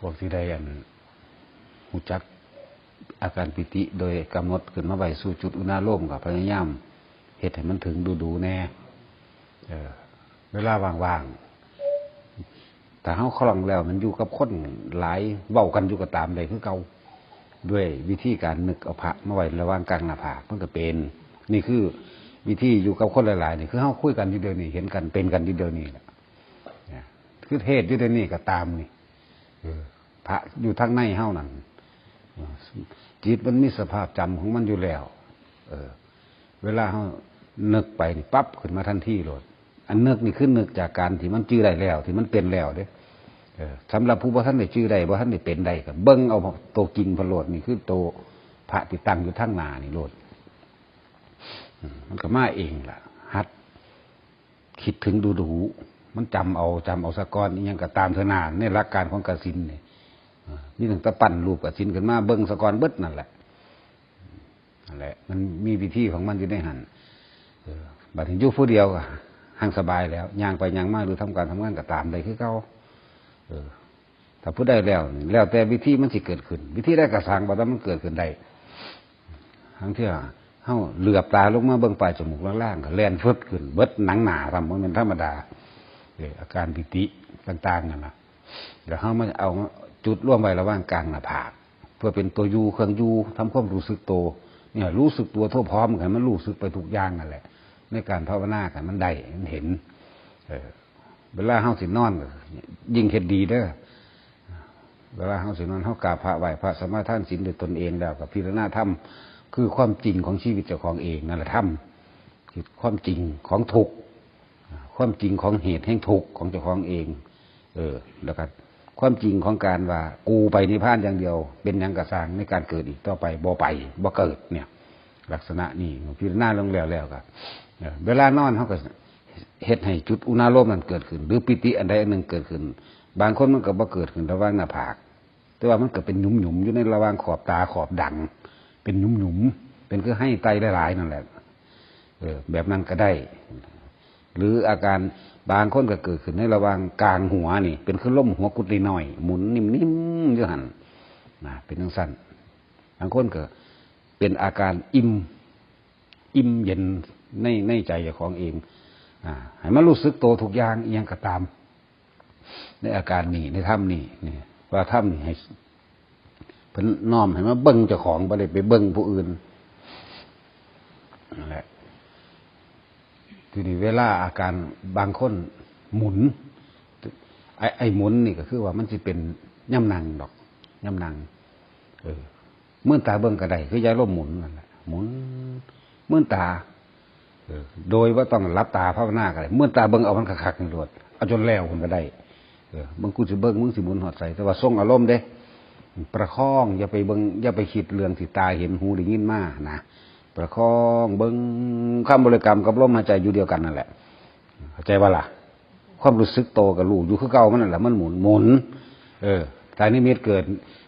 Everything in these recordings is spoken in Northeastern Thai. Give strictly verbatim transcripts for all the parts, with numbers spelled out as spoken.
พวกที่ได้อันรู้จักอาการปีติโดยกำหนดขึ้นมาไว้สู่จุดอุณาโลม ก็พยายามเฮ็ดให้มันถึงดูๆแน่ เออ เวลาว่างๆ ถ้าเฮาคล่องแล้วมันอยู่กับคนหลาย เว้ากันอยู่ก็ตามได้คือเก่า ด้วยวิธีการนึกเอาพระมาไว้ระหว่างกลางหน้าผาก มันก็เป็น นี่คือวิธีอยู่กับคนหลายๆ นี่คือเฮาคุยกันอยู่เดี๋ยวนี้ เห็นกันเป็นกันอยู่เดี๋ยวนี้แหละ นะ คือเทศน์อยู่เดี๋ยวนี้ก็ตามนี่ เออ พระอยู่ทางในเฮานั่น เออ จิตมันมีสภาพจำของมันอยู่แล้ว เออ เวลาเฮานึกไปนี่ปั๊บขึ้นมาทันทีโลด อันนึกนี่คือนึกจากการที่มันจื่อได้แล้ว ที่มันเป็นแล้วเด้ เออ สำหรับผู้บ่ทันได้จื่อได้ บ่ทันได้เป็นได้ ก็เบิ่งเอาตัวจริงพะโลด นี่คือตัวพระที่ตั้งอยู่ทางหน้านี่โลด อืม มันก็มาเองล่ะ หัด คิดถึงดูๆ มันจำเอา จำเอาซะก่อน อิหยังก็ตามเถอะนา ในหลักการของกสิณนี่ เออ มีตั้งแต่ปั้นรูปกสิณขึ้นมา เบิ่งซะก่อนเบิดนั่นแหละ นั่นแหละ มันมีวิธีของมันอยู่ในหั่น เออ บัดนี้อยู่ผู้เดียวก็หั่งสบายแล้ว ย่างไปย่างมา หรือทำการทำงานก็ตามได้คือเก่า เออ ถ้าผู้ใดแล้วนี่ แล้วแต่วิธีมันสิเกิดขึ้น วิธีใดก็ซ่าง บ่ว่ามันเกิดขึ้นได้ ทั้งที่เฮาเหลือบตาลงมาเบิ่งปลายจมูกล่างๆ ก็แล่นฟึดขึ้น เบิดหนังหน้าซ้ำ บ่แม่นธรรมดา เออ อาการปีติต่างๆ นั่นน่ะ แล้วเฮามาเอาจุดรวมไว้ระหว่างกลางหน้าผาก เพื่อเป็นตัวอยู่ เครื่องอยู่ ทำความรู้สึกตัว เนี่ย รู้สึกตัวทั่วพร้อมกัน มันรู้สึกไปทุกอย่างนั่นแหละ ในการภาวนากันมันได้ มันเห็น เออ เวลาเฮาสินอนก็ยิ่งเฮ็ดดีเด้อ เวลาเฮาสินอน เฮากราบพระ ไหว้พระ สมาทานศีลด้วยตนเองแล้ว ก็พิจารณาธรรม คือความจริงของชีวิตเจ้าของเองนั่นแหละธรรม คือความจริงของทุกข์ ความจริงของเหตุแห่งทุกข์ของเจ้าของเอง เออ แล้วก็ความจริงของการว่ากูไปนิพพานอย่างเดียว เป็นหยังก็ซ่าง ในการเกิดอีกต่อไปบ่ไป บ่เกิดเนี่ย ลักษณะนี้พิจารณาลงแล้ว แล้วก็ เออ เวลานอนเฮาก็เฮ็ดให้จุดอุณาโลมนั้นเกิดขึ้น หรือปีติอันใดอันหนึ่งเกิดขึ้น บางคนมันก็บ่เกิดขึ้นระหว่างหน้าผาก แต่ว่ามันก็เป็นหยุมๆ อยู่ในระหว่างขอบตาขอบดัง เป็นหยุมๆ เป็นคือไห้ไตหลายๆ นั่นแหละ เออ แบบนั้นก็ได้ หรืออาการบางคนก็เกิดขึ้นในระหว่างกลางหัวนี่ เป็นคือลมหัวกุดน้อยๆ หมุนนิ่มๆ อยู่หั่น นะ เป็นจั่งซั้น บางคนก็เป็นอาการอิ่ม อิ่มเย็นใน ในใจเจ้าของเอง อ่า ให้มันรู้สึกตัวทุกอย่าง อิหยังก็ตาม ในอาการนี้ ในธรรมนี้ นี่ ว่าธรรมนี่ให้ เพิ่นน้อมให้มาเบิ่งเจ้าของ บ่ได้ไปเบิ่งผู้อื่น นั่นแหละ ทีนี้เวลาอาการบางคนหมุน ไอ้ ไอ้หมุนนี่ก็คือว่ามันสิเป็นย่ำนั่งดอก ย่ำนั่ง เออ มืนตาเบิ่งก็ได้ คือยาลมหมุนนั่นแหละ หมุน มืนตา เออ โดยบ่ต้องหลับตาภาวนาก็ได้ มืนตาเบิ่งเอามันคักๆ นี่โลด เอาจนแล้วพุ้นก็ได้ เออ มึง กูสิเบิ่ง มึงสิหมุนฮอดไส แต่ว่าทรงอารมณ์เด้ ประคอง อย่าไปเบิ่ง อย่าไปคิดเรื่องที่ตาเห็น หูได้ยินมานะ ประคองเบิ่งคำบริกรรมกับลมหายใจอยู่เดียวกันนั่นแหละ เข้าใจบ่ล่ะ ความรู้สึกโตกับรู้อยู่คือเก่ามันนั่นแหละ มันหมุน หมุน เออ ตานิมิตเกิด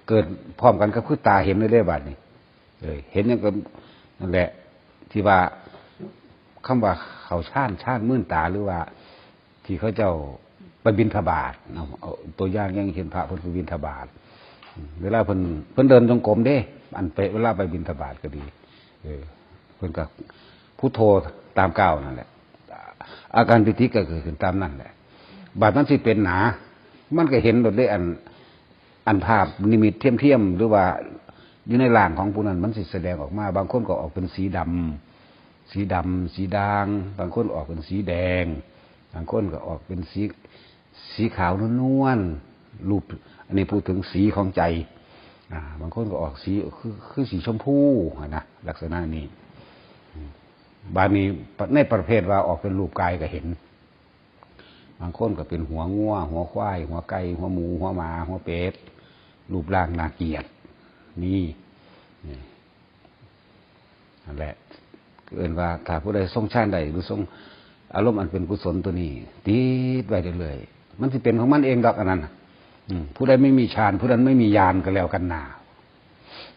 เกิดพร้อมกันกับคือตาเห็นเลยเด้บัดนี้ เออ เห็นหยังก็นั่นแหละ ที่ว่าคำว่าเข้าฌาน ฌานมืนตา หรือว่า ที่เขาเจ้าไปบิณฑบาตเนาะ เอาตัวอย่าง อย่างเห็นพระเพิ่นไปบิณฑบาต เวลาเพิ่น เพิ่นเดินจงกรมเด้ อันไป เวลาไปบิณฑบาตก็ดี เออ เพิ่นก็พุทโธตามก้าวนั่นแหละ อาการปีติก็เกิดขึ้นตามนั่นแหละ บาดมันสิเป็นหนา มันก็เห็นโลดเด้ อัน อันภาพนิมิตเทียมๆ หรือว่าอยู่ในร่างของผู้นั้น มันสิแสดงออกมา บางคนก็ออกเป็นสีดำ สีดำ สีด่าง บางคนออกเป็นสีแดง บางคนก็ออกเป็นสี สีขาวนวลๆ รูป อันนี้พูดถึงสีของใจ อ่า บางคนก็ออกสี คือ คือสีชมพูหั้นนะ ลักษณะนี้ อืม บาดนี้ในประเภทว่าออกเป็นรูปกายก็เห็น บางคนก็เป็นหัวงัว หัวควาย หัวไก่ หัวหมู หัวหมา หัวเป็ด รูปร่างน่าเกลียด นี่ นี่ นั่นแหละ เอิ้นว่าถ้าผู้ใดทรงฌานได้ หรือทรงอารมณ์อันเป็นกุศลตัวนี้ ติดไว้เรื่อยๆ มันสิเป็นของมันเองดอกอันนั้นน่ะ อืม ผู้ใดไม่มีฌาน ผู้นั้นไม่มีญาณก็แล้วกันนา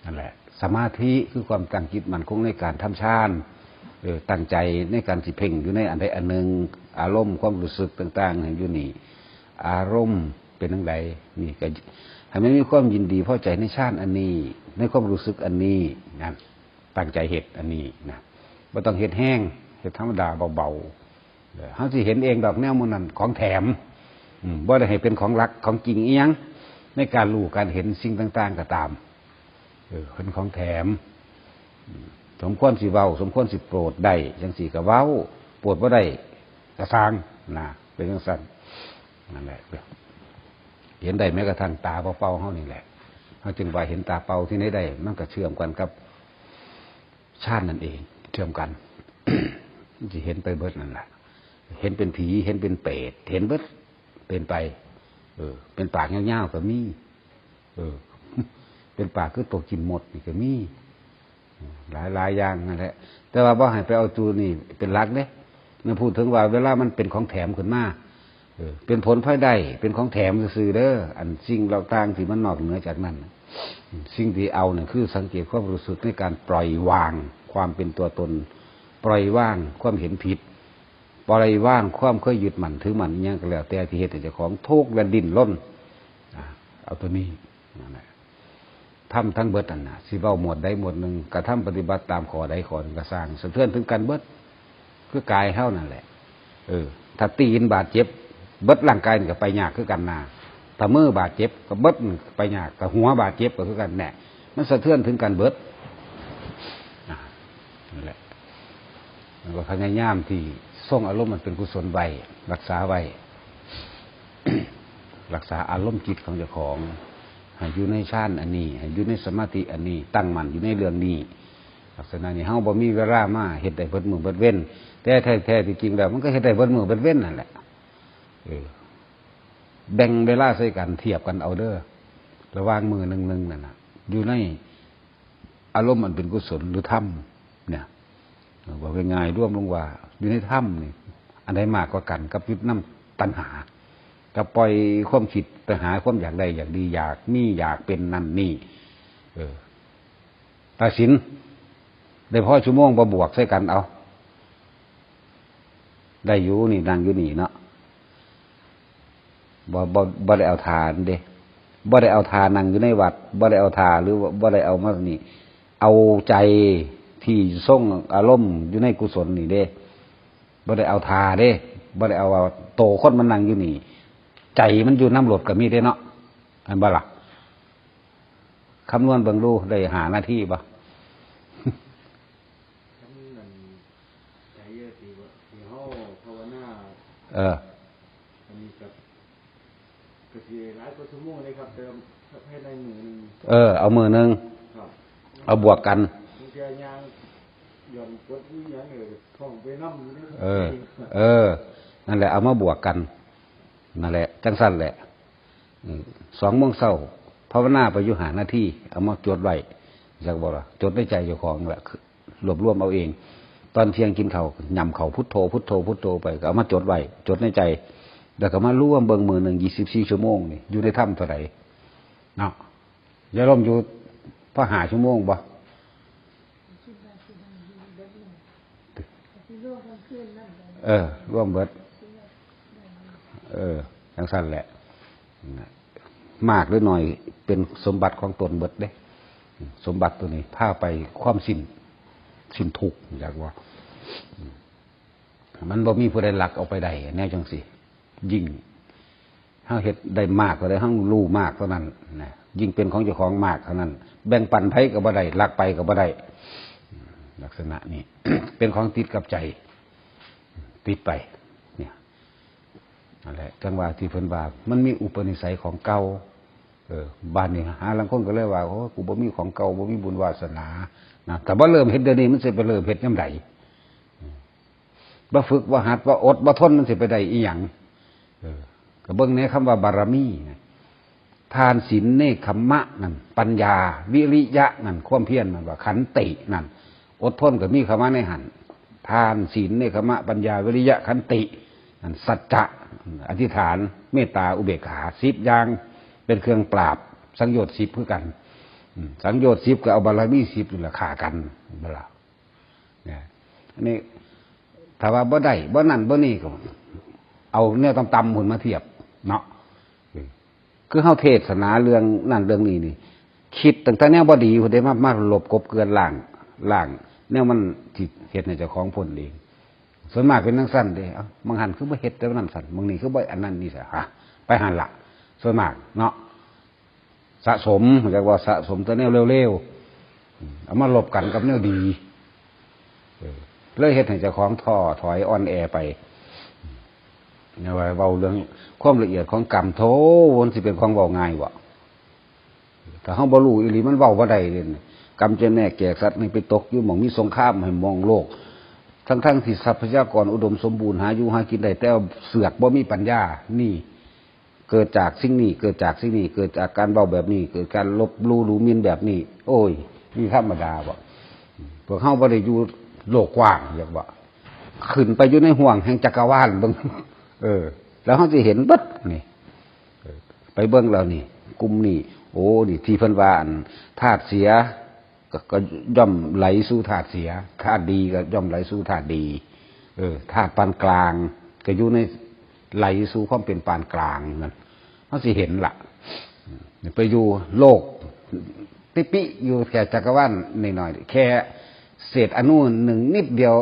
นั่นแหละ สมาธิคือความตั้งจิตมั่นคงในการทำฌาน เออ ตั้งใจในการสิเพ่งอยู่ในอันใดอันหนึ่ง อารมณ์ความรู้สึกต่างๆ ให้อยู่นี่ อารมณ์ เป็นจั่งใด นี่ก็ให้มันมีความยินดีพอใจในฌานอันนี้ ในความรู้สึกอันนี้ นั่น ตั้งใจเฮ็ดอันนี้นะ บ่ต้องเฮ็ดแฮง เฮ็ดธรรมดาเบาๆ เออ เฮาสิเห็นเองดอกแนวหมู่นั้น ของแถม อืม บ่ได้ให้เป็นของหลัก ของจริงอิหยัง ในการรู้การเห็นสิ่งต่างๆ ก็ตาม เออ เป็นของแถม อืม สมควรสิเว้า สมควรสิโปรดได้ จั่งซี้ก็เว้า โปรดบ่ได้ก็ซ่าง นะ เป็นจั่งซั้น นั่นแหละ เห็นได้แม้กระทั่งตาเปล่าๆ เฮานี่แหละ เฮาจึงว่าเห็นตาเปล่าที่ไหนได้ มันก็เชื่อมกันกับฌานนั่นเอง เชื่อมกัน มันสิเห็นไปเบิดนั่นแหละ เห็นเป็นผี เห็นเป็นเปรต เห็นเบิด เป็นไป เออ เป็นปากยาวๆ ก็มี เออ เป็นปากคือตัวกินมดนี่ก็มี หลายๆ อย่างนั่นแหละ แต่ว่าบ่ให้ไปเอาตัวนี่เป็นหลักเด้ นั่นพูดถึงว่าเวลามันเป็นของแถมขึ้นมา เออ เป็นผลพลอยได้ เป็นของแถมซื่อๆ เด้อ อันสิ่งเหล่าต่างที่มันนอกเหนือจากนั้นน่ะ สิ่งที่เอาเนี่ยคือสังเกตความรู้สึกในการปล่อยวางความเป็นตัวตน ปล่อยวางความเห็นผิด ปล่อยวางความเคยยึดมั่นถือมั่นอิหยังก็แล้วแต่ที่เฮ็ดให้เจ้าของทุกข์และดิ้นรน อ่ะ เอาตัวนี้ นั่นแหละ ธรรมทั้งเบิดนั่นน่ะ สิเว้าหมวดใดหมวดหนึ่ง กระทำปฏิบัติตามข้อใดข้อหนึ่งก็ซ่าง สะเทือนถึงกันเบิด คือกายเฮานั่นแหละ เออ ถ้าตีนบาดเจ็บ เบิดร่างกายนี่ก็ไปยากคือกันนา ถ้ามือบาดเจ็บก็เบิดไปยาก ถ้าหัวบาดเจ็บก็คือกันแหละ มันสะเทือนถึงกันเบิด อ่ะ นั่นแหละ มันก็พยายามที่ทรงอารมณ์มันเป็นกุศลไว้ รักษาไว้ รักษาอารมณ์จิตของเจ้าของ ให้อยู่ในฌานอันนี้ ให้อยู่ในสมาธิอันนี้ ตั้งมั่นอยู่ในเรื่องนี้ ลักษณะนี้ เฮาบ่มีเวลามาเฮ็ดได้เบิดมื้อเบิดเว็น แต่แท้ๆ ที่จริงแล้ว มันก็เฮ็ดได้เบิดมื้อเบิดเว็นนั่นแหละ เออ แบ่งเวลาใส่กัน เทียบกันเอาเด้อ ระหว่างมื้อหนึ่งๆ นั่นน่ะ อยู่ในอารมณ์อันเป็นกุศลหรือธรรมเนี่ย เว้าง่ายๆ รวมลงว่า อยู่ในธรรมนี่ อันใดมากกว่ากัน กับยึดนำตัณหา กับปล่อยความคิดไปหาความอยากได้อยากดี อยากมีอยากเป็นนั่นนี่ เออ ตัดสิน ได้พอชั่วโมงบ่บวกใส่กันเอา ได้อยู่นี่ นั่งอยู่นี่เนาะ บ่ บ่ บ่ได้เอาท่าเด้ บ่ได้เอาท่านั่งอยู่ในวัด บ่ได้เอาท่า หรือว่าบ่ได้เอามานี่ เอาใจที่ทรงอารมณ์อยู่ในกุศลนี่เด้ บ่ได้เอาท่าเด้ บ่ได้เอาว่าโตคนมันนั่งอยู่นี่ ใจมันอยู่นำโลดก็มีเด้เนาะ แม่นบ่ล่ะ คำนวณเบิ่งดู ได้ห้านาทีบ่ คำนั้นใจเยอะสิว่าสิเฮาภาวนา เออ อันนี้ก็ ก็สิหลายกว่าชั่วโมงเลยครับ แต่ภายในมื้อหนึ่ง เออ เอามื้อหนึ่ง ครับ เอาบวกกัน บางเทื่อย่างหย่อนกดอีหยังเออ ท้องไปนำอยู่เด้ เออ เออ นั่นแหละ เอามาบวกกัน นั่นแหละ จั่งซั้นแหละ อืม สองโมงเช้า ภาวนาไปอยู่ห้านาที เอามาจดไว้ จักบ่ล่ะ จดในใจเจ้าของแหละ รวบรวมเอาเอง ตอนเที่ยงกินข้าว ย่ำข้าว พุทโธ พุทโธ พุทโธไป ก็เอามาจดไว้ จดในใจ แล้วก็มารวมเบิ่งมื้อหนึ่ง ยี่สิบสี่ ชั่วโมงนี่ อยู่ในธรรมเท่าใด เนาะ อย่าลมอยู่พอห้าชั่วโมงบ่ เออ รวมเบิด เออ จั่งซั้นแหละ มากหรือน้อย เป็นสมบัติของตนเบิดเด้ สมบัติตัวนี้ พาไปความสิ้น สิ้นทุกข์ อยากว่า มันบ่มีผู้ใดลักเอาไปได้ แนวจั่งซี้ ยิ่งเฮาเฮ็ดได้มากเท่าใด เฮารู้มากเท่านั้นนะ ยิ่งเป็นของเจ้าของมากเท่านั้น แบ่งปันไผก็บ่ได้ ลักไปก็บ่ได้ ลักษณะนี้ เป็นของติดกับใจ ติดไป เนี่ย นั่นแหละ จั่งว่าที่เพิ่นว่า มันมีอุปนิสัยของเก่า เออ บาดนี้หาลางคนก็เลยว่า โอ้ย กูบ่มีของเก่า บ่มีบุญวาสนา นะ แต่บ่เริ่มเฮ็ดเดี๋ยวนี้ มันสิไปเริ่มเฮ็ดยามใด บ่ฝึก บ่หัด บ่อด บ่ทน มันสิไปได้อิหยัง เออ ก็เบิ่งในคำว่าบารมีนะ ทาน ศีล เนกขัมมะนั่น ปัญญา วิริยะนั่น ความเพียรนั่น ว่าขันตินั่น อดทนก็มีเข้ามาในหั่น ทาน ศีล เนกขัมมะ ปัญญา วิริยะ ขันตินั่น สัจจะ อธิษฐาน เมตตา อุเบกขา สิบอย่าง เป็นเครื่องปราบสังโยชน์สิบคือกัน อืม สังโยชน์สิบก็เอาบารมีสิบนี่แหละฆ่ากัน เห็นบ่ล่ะ เนี่ย อันนี้ ถ้าว่าบ่ได้ บ่นั่น บ่นี่ก็ เอาแนวต่ำๆ พุ้นมาเทียบ เนาะ เออ คือเฮาเทศนาเรื่องนั่นเรื่องนี้นี่ คิดตั้งแต่แนวบ่ดีพุ้นเด้ มา มาลบกลบเกลื่อนล้าง ล้างแนวมันสิเฮ็ดให้เจ้าของพ้นเอง ส่วนมากเป็นจั่งซั้นเด้ เอ้า บางหั้นคือบ่เฮ็ดแต่นั้นซั้น บางนี้คือบ่อันนั้นนี่ซะ ฮะ ไปหั้นล่ะ ส่วนมากเนาะ สะสม เรียกว่าสะสมแต่แนวเลวๆ เอามาลบกันกับแนวดี เออ เลยเฮ็ดให้เจ้าของท้อถอยอ่อนแอไป เนี่ยว่าเว้าเรื่องความละเอียดของกรรม โธ่ มันสิเป็นของเว้าง่ายบ่ ถ้าเฮาบ่รู้อีหลีมันเว้าบ่ได้เด้ กรรมจะแนกแจกสัตว์ให้ไปตกอยู่หม่องมีสงคราม ให้หม่องโลก ทั้งๆที่ทรัพยากรอุดมสมบูรณ์ หาอยู่หากินได้ แต่เสือกบ่มีปัญญา นี่ เกิดจากสิ่งนี้ เกิดจากสิ่งนี้ เกิดจากการเว้าแบบนี้ เกิดการลบหลู่ดูหมิ่นแบบนี้ โอ้ย นี่ธรรมดาบ่ พวกเฮาบ่ได้อยู่โลกกว้าง อยากว่า ขึ้นไปอยู่ในห้วงแห่งจักรวาลเบิ่ง เออ แล้วเฮาสิเห็นเบิดนี่ เออ ไปเบิ่งแล้วนี่ กลุ่มนี้ โอ้ นี่ที่เพิ่นว่าอันธาตุเสีย ก็ ก็ย่อมไหลสู่ธาตุเสีย ธาตุดีก็ย่อมไหลสู่ธาตุดี เออ ธาตุปานกลาง ก็อยู่ใน ไหลสู่ความเป็นปานกลางนั่น เฮาสิเห็นล่ะ ไปอยู่โลก ปิปิอยู่แค่จักรวาลน้อยๆ แค่เศษอณุหนึ่งนิดเดียว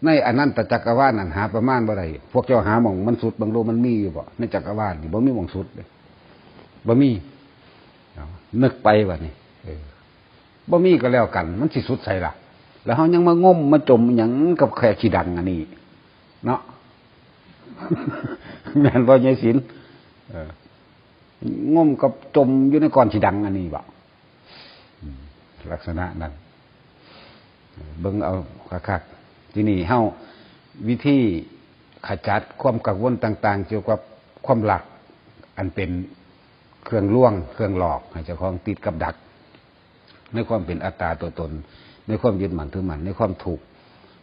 ในอนันตจักรวาลนั่นหาประมาณบ่ได้ พวกเจ้าหาหม่องมันสุดเบิ่งดู มันมีอยู่บ่ ในจักรวาลนี่บ่มีหม่องสุดเลย บ่มี เอา นึกไปบัดนี้ เออ บ่มีก็แล้วกัน มันสิสุดไสล่ะ แล้วเฮางมมาจมหยังกับแค่ขี้ดังอันนี้ เนาะ แม่นบ่ ยายศิลป์ เออ งมกับจมอยู่ในก้อนขี้ดังอันนี้บ่ อืม ลักษณะนั้น เบิ่งเอาคักๆ ทีนี้เฮา วิธีขจัดความกังวลต่างๆ เกี่ยวกับความรัก อันเป็นเครื่องลวง เครื่องหลอก ให้เจ้าของติดกับดัก ในความเป็นอัตตาตัวตน ในความยึดมั่นถือมั่น ในความทุกข์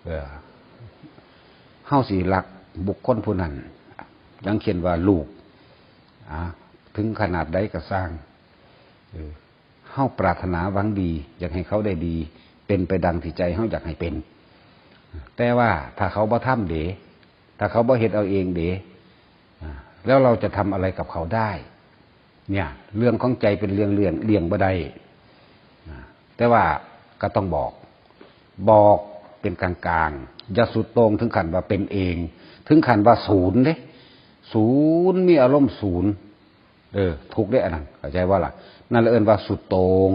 เออ เฮาสิรักบุคคลผู้นั้น อย่างเช่นว่าลูก อ่า ถึงขนาดใดก็ซ่าง เออ เฮาปรารถนาหวังดี อยากให้เขาได้ดี เป็นไปดังที่ใจเฮาอยากให้เป็น แต่ว่าถ้าเขาบ่ทำเด้ ถ้าเขาบ่เฮ็ดเอาเองเด้ อ่า แล้วเราจะทำอะไรกับเขาได้ เนี่ย เรื่องของใจเป็นเรื่องเลี่ยง เลี่ยงบ่ได้ อ่า แต่ว่าก็ต้องบอก บอกเป็นกลางๆ อย่าสุดโต่งถึงขั้นว่าเป็นเอง ถึงขั้นว่าศูนย์เด้ ศูนย์ มีอารมณ์ศูนย์ เออ ทุกข์เด้อันนั้น เข้าใจบ่ล่ะ นั่นแหละเอิ้นว่าสุดโต่ง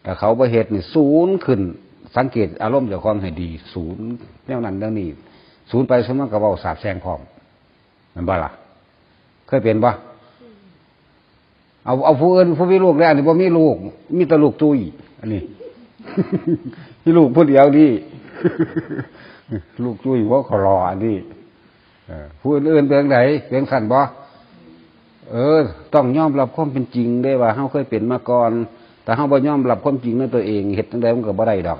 ถ้าเขาบ่เฮ็ดนี่ศูนย์ขึ้น สังเกตอารมณ์เจ้าของให้ดี ศูนย์แนวนั้นแนวนี้ ศูนย์ไปศูนย์มาก็เว้าสาปแช่งพร้อม แม่นบ่ล่ะ เคยเป็นบ่ เอา เอาผู้อื่น ผู้มีลูกแล้ว อันนี้บ่มีลูก มีแต่ลูกจุ้ย อันนี้ มีลูกผู้เดียวนี่ ลูกจุ้ยหัวขอรออันนี้ เออ ผู้อื่นๆเป็นจั่งใด เป็นจั่งซั้นบ่ เออ ต้องยอมรับความเป็นจริงเด้ว่าเฮาเคยเป็นมาก่อน แต่เฮาบ่ยอมรับความจริงในตัวเอง เฮ็ดจั่งใดมันก็บ่ได้ดอก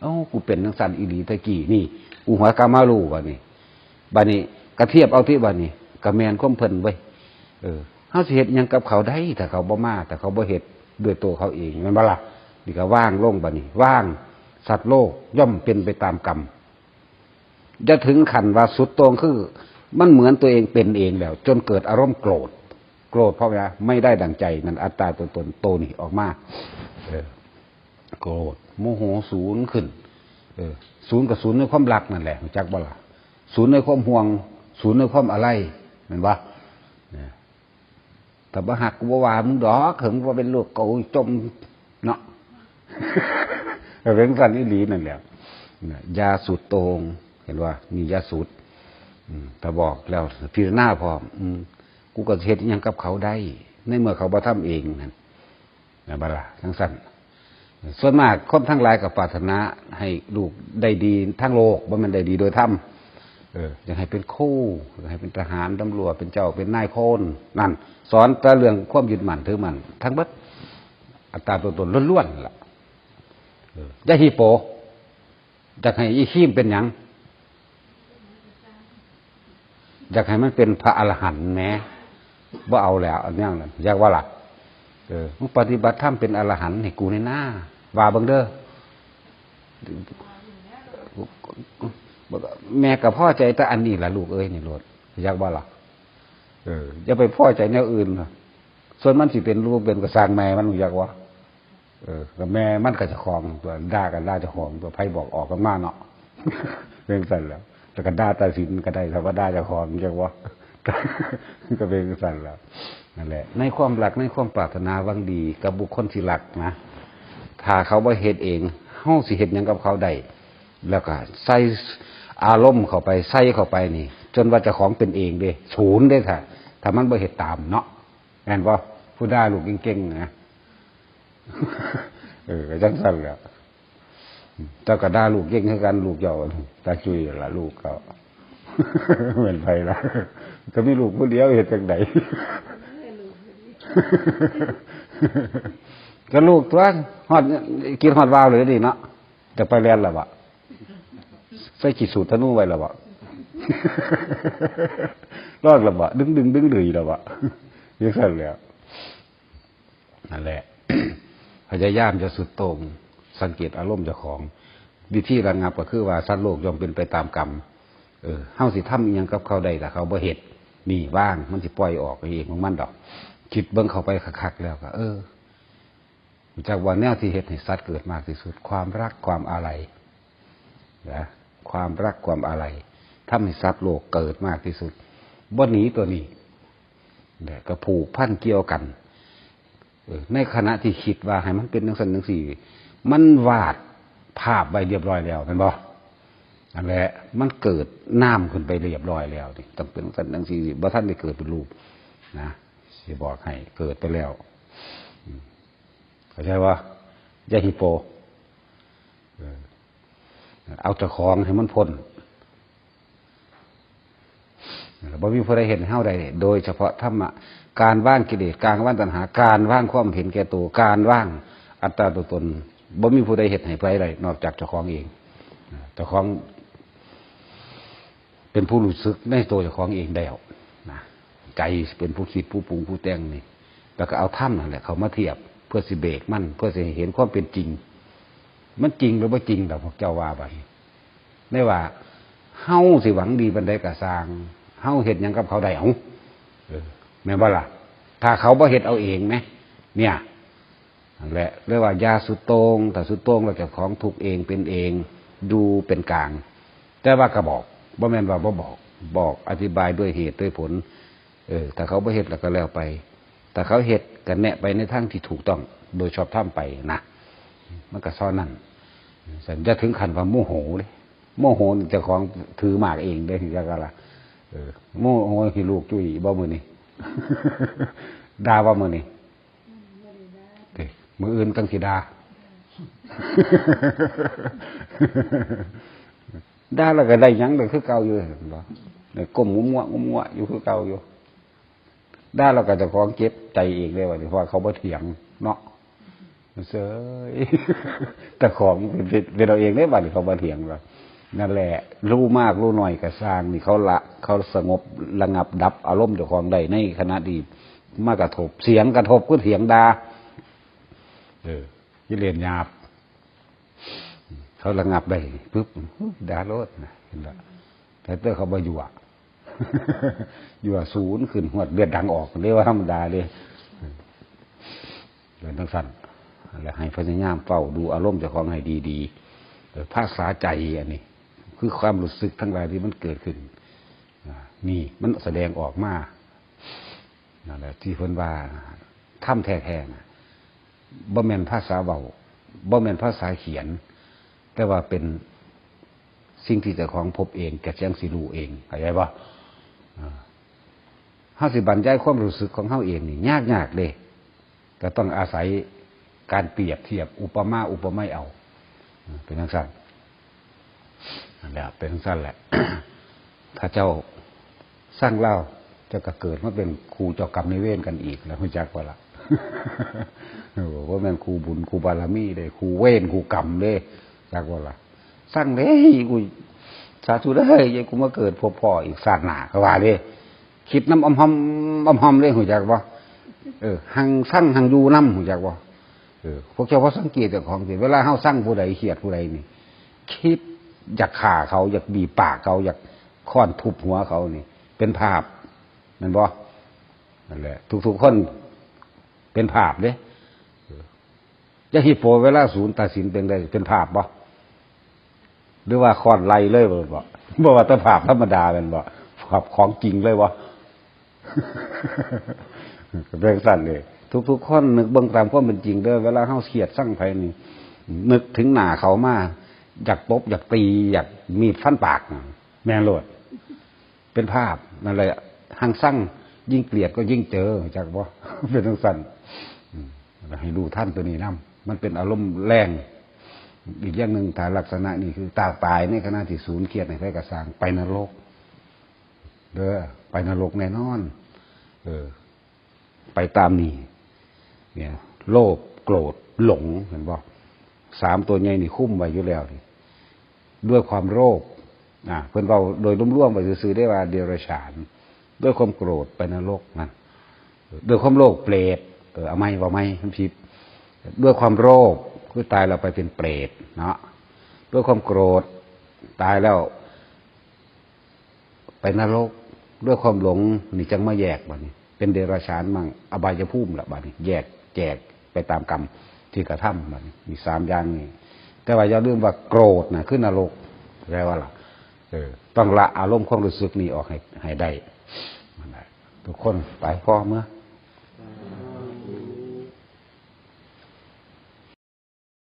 เอ้า กูเป็นจั่งซั้นอีหลีแต่กี้นี่ กูหัวกลับมารู้บัดนี้ บัดนี้ก็เทียบเอาติบัดนี้ ก็แม่นความเพิ่นเว้ย เออ เฮาสิเฮ็ดหยังกับเขาได้ ถ้าเขาบ่มา ถ้าเขาบ่เฮ็ดด้วยตัวเขาเอง แม่นบ่ล่ะ นี่ก็วางลงบัดนี้ วาง สัตว์โลกย่อมเป็นไปตามกรรม อย่าถึงขั้นว่าสุดโต่ง คือมันเหมือนตัวเองเป็นเองแล้ว จนเกิดอารมณ์โกรธ โกรธเพราะว่าไม่ได้ดั่งใจ นั่นอัตตาตัวตนโตนี่ออกมา เออ โกรธ โมโห ศูนย์ขึ้น เออ ศูนย์กับศูนย์ในความรักนั่นแหละ รู้จักบ่ล่ะ ศูนย์ในความห่วง ศูนย์ในความอาลัย แม่นบ่ เนี่ย ถ้าบ่ฮักกูบ่ว่ามึงดอก เถิงว่าเป็นลูกกูจมเนาะ เป็นจั่งซั้นอีหลีนั่นแหละ เนี่ย อย่าสุดโต่ง เห็นบ่ นี่อย่าสุด อืม ถ้าบอกแล้วพิจารณาพร้อม อืม กูก็สิเฮ็ดอิหยังกับเขาได้ ในเมื่อเขาบ่ทำเองนั่น แม่นบ่ล่ะ จั่งซั้น ส่วนมากคนทั้งหลายก็ปรารถนาให้ลูกได้ดีทางโลก บ่แม่นได้ดีโดยธรรม เออ อยากให้เป็นครู อยากให้เป็นทหาร ตำรวจ เป็นเจ้า เป็นนายคน นั่น สอนแต่เรื่องความยึดมั่นถือมั่น ทั้งเบิด อัตตาตัวตนล้วนๆล่ะ เออ อย่าฮีโป อยากให้อีคิมเป็นหยัง อยากให้มันเป็นพระอรหันต์แหม บ่เอาแล้ว อันแนวนั้น อยากว่าล่ะ เออ มึงปฏิบัติธรรมเป็นอรหันต์ให้กูแหน่นา ว่าเบิ่งเด้อ แม่ก็พอใจแต่อันนี้ล่ะลูกเอ้ย นี่โลด อยากว่าล่ะ เออ อย่าไปพอใจแนวอื่นนะ ส่วนมันสิเป็นลูกเป็นกระสร้างแม่มันรู้จักวะ เออ ก็แม่มันก็เจ้าของตัว ด่าก็ด่าเจ้าของตัว ไผบอกออกกันมาเนาะ เป็นจั่งซั่นแหล้ว แต่ก็ด่าตัดสินก็ได้ ถ้าว่าด่าเจ้าของจักวะ ก็เป็นจั่งซั่นแหล้ว นั่นแหละ ในความรัก ในความปรารถนาหวังดีกับบุคคลที่รักนะ ถ้าเขาบ่เฮ็ดเอง เฮาสิเฮ็ดหยังกับเขาได้ แล้วก็ใส่อารมณ์เข้าไป ใส่เข้าไปนี่ จนว่าเจ้าของเป็นเองเด้ ศูนย์เด้ ถ้า ถ้ามันบ่เฮ็ดตามเนาะ แม่นบ่ ผู้ด่าลูกเก่งๆนะ เออ ก็จั่งซั่นแหละ เจ้าก็ด่าลูกเก่งคือกัน ลูกเจ้า ตาจุยล่ะ ลูกเขา แม่นไผล่ะ ก็มีลูกผู้เดียว เฮ็ดจั่งใด ก็ลูกตัว ฮอด กินฮอดวาวเลยนี่เนาะ จะไปแล่นแล้วบ่ ใส่ขีดสูตรธนูไว้แล้วบ่ รอดแล้วบ่ ดึงๆ ดึงๆ แล้วบ่ จั่งซั่นแหล้ว นั่นแหละ พยายามจะสุดโต่ง สังเกตอารมณ์เจ้าของ วิธีระงับก็คือว่าสัตว์โลกย่อมเป็นไปตามกรรม เออ เฮาสิทำอิหยังกับเขาได้ ถ้าเขาบ่เฮ็ด นี่วาง มันสิปล่อยออกเองของมันดอก คิดเบิ่งเข้าไปคักๆ แล้วก็ เออ รู้จักว่าแนวที่เฮ็ดให้สัตว์เกิดมากที่สุด ความรัก ความอาลัย นะ ความรัก ความอาลัย ทำให้สัตว์โลกเกิดมากที่สุด บ่หนีตัวนี้ และก็ผูกพันเกี่ยวกัน เออ ในขณะที่คิดว่าให้มันเป็นจั่งซั่นจั่งซี่ มันวาดภาพไว้เรียบร้อยแล้ว แม่นบ่ นั่นแหละ มันเกิดนามขึ้นไปเรียบร้อยแล้วนี่ ต้องเป็นจั่งซั่นจั่งซี่ บ่ทันได้เกิดเป็นรูปนะ สิบอกให้ เกิดไปแล้ว อืม เข้าใจบ่ อย่าฮีโป เออ เอาเจ้าของให้มันพ้น บ่มีผู้ใดเฮ็ดให้เฮาได้ โดยเฉพาะธรรมะ การวางกิเลส การวางตัณหา การวางความเห็นแก่ตัว การวางอัตตาตัวตน บ่มีผู้ใดเฮ็ดให้ไผได้ นอกจากเจ้าของเอง เจ้าของ เป็นผู้รู้สึกในตัวเจ้าของเองแล้วนะ ใจเป็นผู้คิด ผู้ปรุง ผู้แต่งนี่ แล้วก็เอาธรรมนั่นแหละเข้ามาเทียบ เพื่อสิเบรกมัน เพื่อสิให้เห็นความเป็นจริง มันจริงหรือบ่จริงล่ะ พวกเจ้าว่าไป ไม่ว่าเฮาสิหวังดีปานใดก็ซ่าง เฮาเฮ็ดหยังกับเขาได้ เอ้า เออ แม่นบ่ล่ะ ถ้าเขาบ่เฮ็ดเอาเองแหม เนี่ย นั่นแหละ เรียกว่าอย่าสุดโต่ง ถ้าสุดโต่งแล้วเจ้าของทุกข์เองเป็นเอง ดูเป็นกลาง แต่ว่าก็บอก บ่แม่นว่าบ่บอก บอกอธิบายด้วยเหตุด้วยผล เออ ถ้าเขาบ่เฮ็ดแล้วก็แล้วไป ถ้าเขาเฮ็ดก็แนะไปในทางที่ถูกต้อง โดยชอบธรรมไปนะ มันก็ซ่อนนั่น ซั่น อย่าถึงขั้นว่าโมโหเด้ โมโหนี่เจ้าของถือหมากเองเด้ จักว่าล่ะ เออ โมโหให้ลูกจุ้ยบ่มื้อนี้ ด่าบ่มื้อนี้ เด้ มื้ออื่นจั่งสิด่า ด่าแล้วก็ได้หยังได้คือเก่าอยู่ เห็นบ่ ได้ก้มงุ้มงวะงุ้มงวะอยู่คือเก่าอยู่ ด่าแล้วก็เจ้าของเจ็บใจเองเลยว่า เพราะว่าเขาบ่เถียงเนาะ เสย เจ้าของเป็น เป็น เป็นเอาเองเด้ บัดนี้เขาบ่เถียงว่า นั่นแหละ รู้มากรู้น้อยก็ซ่างนี่ เขาละ เขาสงบระงับดับอารมณ์เจ้าของได้ ในขณะที่มากระทบ เสียงกระทบคือเถียงด่า เออ กิเลสหยาบ เขาระงับได้ปุ๊บ ด่าโลดนะ เห็นบ่ แต่เตอเขาบ่ยั่ว ยั่วศูนย์ขึ้น ฮอดเลือดดังออก เรียกว่าธรรมดาเด้ เป็นจั่งซั่น แล้วให้พยายามเฝ้าดูอารมณ์เจ้าของให้ดีๆ เออ ภาษาใจอันนี้ คือความรู้สึกทั้งหลายที่มันเกิดขึ้น อ่า นี่มันแสดงออกมา นั่นแหละที่เพิ่นว่า ธรรมแท้ๆ น่ะ บ่แม่นภาษาเว้า บ่แม่นภาษาเขียน แต่ว่าเป็นสิ่งที่เจ้าของพบเอง กระเจียงสิรู้เอง เข้าใจบ่ อ่า เฮาสิบรรยายความรู้สึกของเฮาเองนี่ยากๆ เด้ ก็ต้องอาศัยการเปรียบเทียบ อุปมาอุปไมยเอา อ่า เป็นจั่งซั่น นั่นแหละ เป็นจั่งซั่นแหละ ถ้าเจ้าซังลาว เจ้าก็เกิดมาเป็นคู่เจ้ากรรมนายเวรกันอีกแล้ว รู้จักบ่ล่ะ โอ้ บ่แม่นคู่บุญคู่บารมีเด้ คู่เวรคู่กรรมเด้ จักบ่ล่ะ ซังเด้ กู สาธุเด้อ อย่ากูมาเกิดพบพ้ออีกชาติหน้า เขาว่าเด้ คิดนำอำหำ อำหำเด้ รู้จักบ่ เออ หั่งซังหั่งอยู่นำ รู้จักบ่ เออ พวกเจ้าบ่สังเกตเจ้าของติ เวลาเฮาซังผู้ใด เคียดผู้ใดนี่ คิดอยากฆ่าเขา อยากบีบปากเขา อยากค้อนทุบหัวเขานี่ เป็นภาพ แม่นบ่ นั่นแหละ ทุกๆ คน เป็นภาพเด้ จักฮิปโปเวลาศูนย์ตัดสินเป็นได เป็นภาพบ่ หรือว่าค้อนไล่เลยแม่นบ่ บ่ว่าแต่ภาพธรรมดาแม่นบ่ ภาพของจริงเลยบ่ เป็นจั่งซั้นเด้ ทุกๆคนนึกเบิ่งตามความเป็นจริงเด้อ เวลาเฮาเคียดซังไผนี่ นึกถึงหน้าเขามา อยากตบ อยากตี อยากมีดฟันปาก แม่นโลด เป็นภาพนั่นแหละ หังซัง ยิ่งเกลียดก็ยิ่งเจอ จักบ่ เป็นจั่งซั้น อืม ให้รู้ทันตัวนี้นำ มันเป็นอารมณ์แรง อีกอย่างหนึ่ง ถ้าลักษณะนี้คือ ถ้าตายในขณะที่ศูนย์เคียดในไผก็ซ่าง ไปนรก เด้อ ไปนรกแน่นอน เออ ไปตามนี้ เนี่ย โลภ โกรธ หลง เห็นบ่ สามตัวใหญ่นี่คุมไว้อยู่แล้วนี่ ด้วยความโลภ อ่า เพิ่นเว้าโดยรวมๆ ไว้ซื่อๆ ได้ว่าเดรัจฉาน ด้วยความโกรธไปนรกนั่น ด้วยความโลภเปรต เออ เอาใหม่ เว้าใหม่ มันผิด ด้วยความโลภ คือตายแล้วไปเป็นเปรตเนาะ ด้วยความโกรธ ตายแล้ว ไปนรก ด้วยความหลง นี่จั่งมาแยกบัดนี้ เป็นเดรัจฉานมั่ง อบายภูมิละบัดนี้ แยก แจกไปตามกรรมที่กระทำบัดนี้ มีสามอย่างนี้ แต่ว่าอย่าลืมว่าโกรธน่ะคือนรก แปลว่าล่ะ เออ ต้องละอารมณ์ความรู้สึกนี้ออกให้ ให้ได้ นั่นแหละ ทุกคนไป พอเมือ